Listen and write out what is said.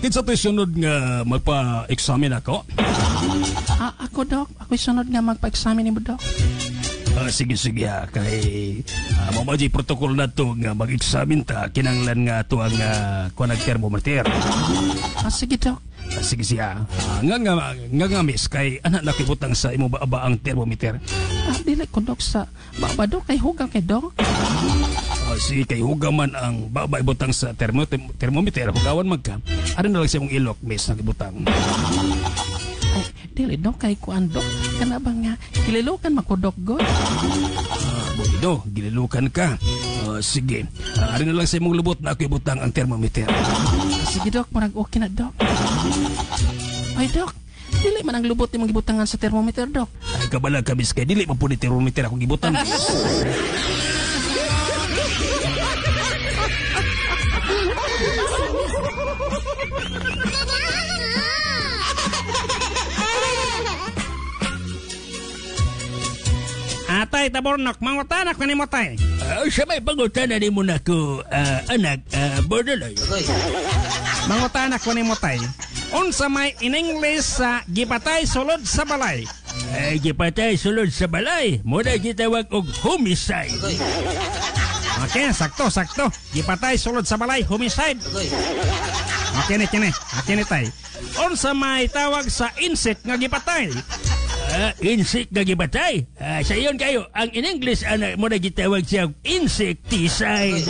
Kinsa to'y sunod nga magpa-examine ako? Ako, Dok. Ako'y sunod nga magpa-examine nimo, Dok. Sige, sige ha. Kay mao man protocol na to nga mag-examine ta, kinanglan nga ato ang kuan thermometer. Sige, Dok. Sige siya. Nga nga miss, kay anak nakibutang sa imo ba ang thermometer? Dili ko, Dok, sa baba, Dok, kay huga kay, Dok. Sige, kay huga man ang baba ibutang sa thermometer, hugawan man ka. Ano na lang sa imong ilok, miss, nakibutang? Ay, dili, Dok, kay kuan, Dok. Kana ba nga gililukan man ko, Dok, god. Bueno, gililukan ka. Sige. Ano na lang sa imong lubot na ako ibutang ang thermometer. Sige, Dok, murag okay na, Dok. Ay, Dok, dili man ang lubot imong gibutangan sa thermometer, Dok. Ay, kabala ka, miss, kay dili man po ni thermometer akong gibutang. Atay, Tabornok, mangutanak na nimo, tay. Sa may pangutana ni mo na ko, anak, Borderline. Mangutanak ko nimo, tay. Unsa may in English sa gipatay sulod sa balay? Ay, gipatay sulod sa balay. Muna gitawag og homicide. Okay, sakto, sakto. Gipatay sulod sa balay, homicide. Okay ni kini, okay ni, tay. Unsa may tawag sa insect nga gipatay? Insect nga gipatay? Sa iyon kayo, ang in English, anak, mo na gitawag siya insecticide.